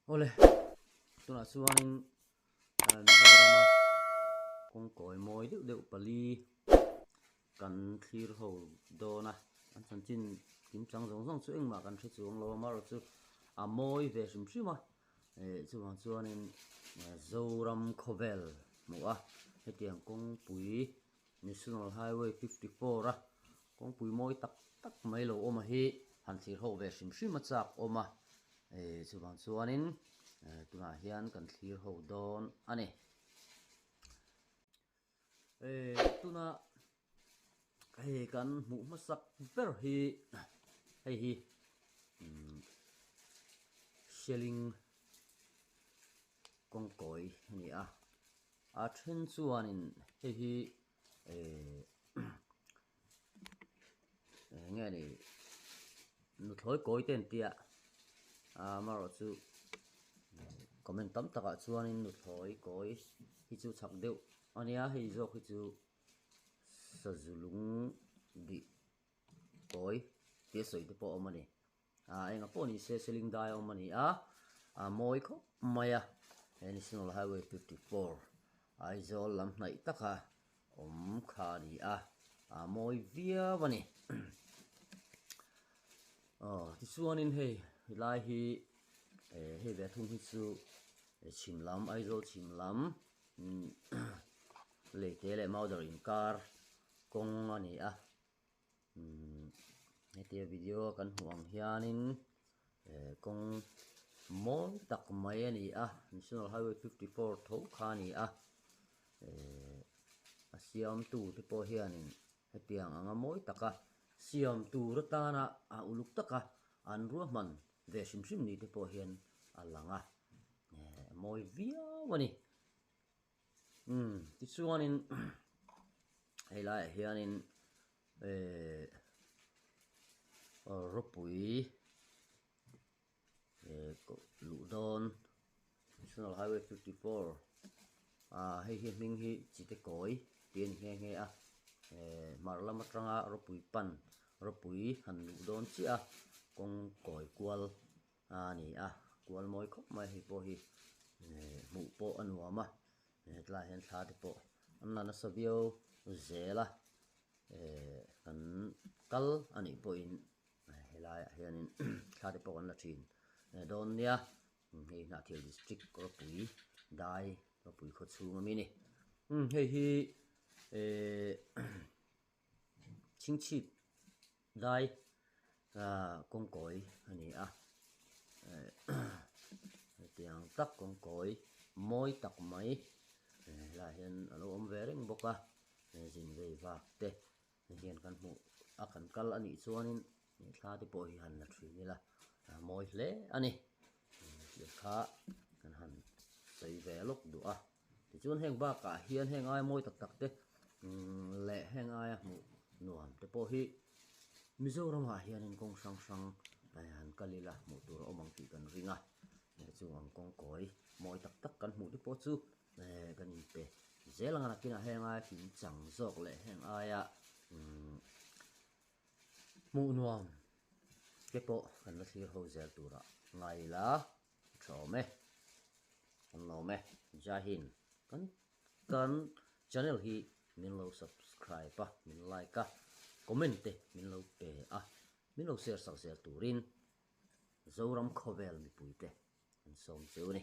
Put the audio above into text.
Awle, tunah chuanin Mizorama kawngkawi mawi deuh deuh pali kan thlir ho dawn a, an chanchin kimchang zawng zawng chu engmah kan hre chuang lo a, amaherawhchu a mawi ve hrim hrim a, chuvang chuanin Zoram khawvel hmuh a, hetiang kawngpui National Highway 54 a kawngpui mawi tak tak mai lo awm a hi han thlir ho ve hrim hrim a chak awm a, chuvang chuanin tunah hian kan thlir ho dawn a ni. Tuna hei kan hmuh hmasak ber hi hei hi Seling kawngkawi a ni a. A then chuanin hei hi eh eng nge ni nuthlawi kawi te an tia a amaherawh chu comment tam takah chuanin nuthlawi kawi hi chu chak deuh a nia hei zawk hi chu sazu lung bih kawi tia sawi te pawh a awm a ni. Ah enga pawh ni se seling dai a awm a ni a, a mawi khawp mai a, he National Highway 54 Aizawl lam hnaih taka awm kha a ni a, a mawi viau a ni. Aw tichuanin hei helai hi eh hei ve thung hi chu chhim lam Aizawl chhim lam leite leh Mauder inkar kawng a ni a. Hetia video a kan hmuh ang hianin eh kawng mawi tak mai a ni a National Highway 54 tho kha a ni a eh a siamtu te pawh hianin hetiang anga mawi taka siam tur atana a uluk taka an ruahman ve hrim hrim ni te pawh hian a lang a eh a mawi viau a ni. Umm tichuanin hei laiah hianin ehh rawpui ehh luh dawn national highway 54 ah hei hi hming hi chite kawi tih a ni nghe nghe a ehh hmar lam atanga rawpui pan rawpui han luh dawn chiah a kawng kawi kual a ni a kual mawi khawp mai hei pawh hi eh hmuh pawh a nuam a hetlaiah hian thla te pawh an la nasa viau zel a eh kan kal a nih pawhin helaiah hianin thla te pawh kan la thin dawn nia hei Hnahthial district rawpui dai rawpui khaw chhung ami a ni hei hi eh chhingchhip. Dai kawngkawi a ni a, hetiang tak kawngkawi mawi tak mai helaiah hian a lo awm ve reng bawk a, zin vei vak te hian kan hmuh a kan kal a nih chuanin thla te pawh hi han la thin ila a mawi hle a ni tih kha kan han sawi ve lawk duh a. Tichuan heng bakah hian heng aia mawi tak tak te leh heng aia hmuh nuam te pawh hi Mizoramah hianin kawng hrang hrang han kal ila hmuh tur a awm ang tih kan ring a, chung ang kawng kawi mawi tak tak kan hmuh te pawh chu kan inpe zel ang a, nakinah heng aia kim chang zawk leh heng aia hmuh nuam te pawh kan la thlir ho zel turah ngai ila. Tha awm e, kan lawm e, Jai Hind kan kan channel hi min lo subscribe a, min like a, comment te min lo pe a, min lo share sak zel turin Zoram khawvel mipui te an sawm cheu a ni.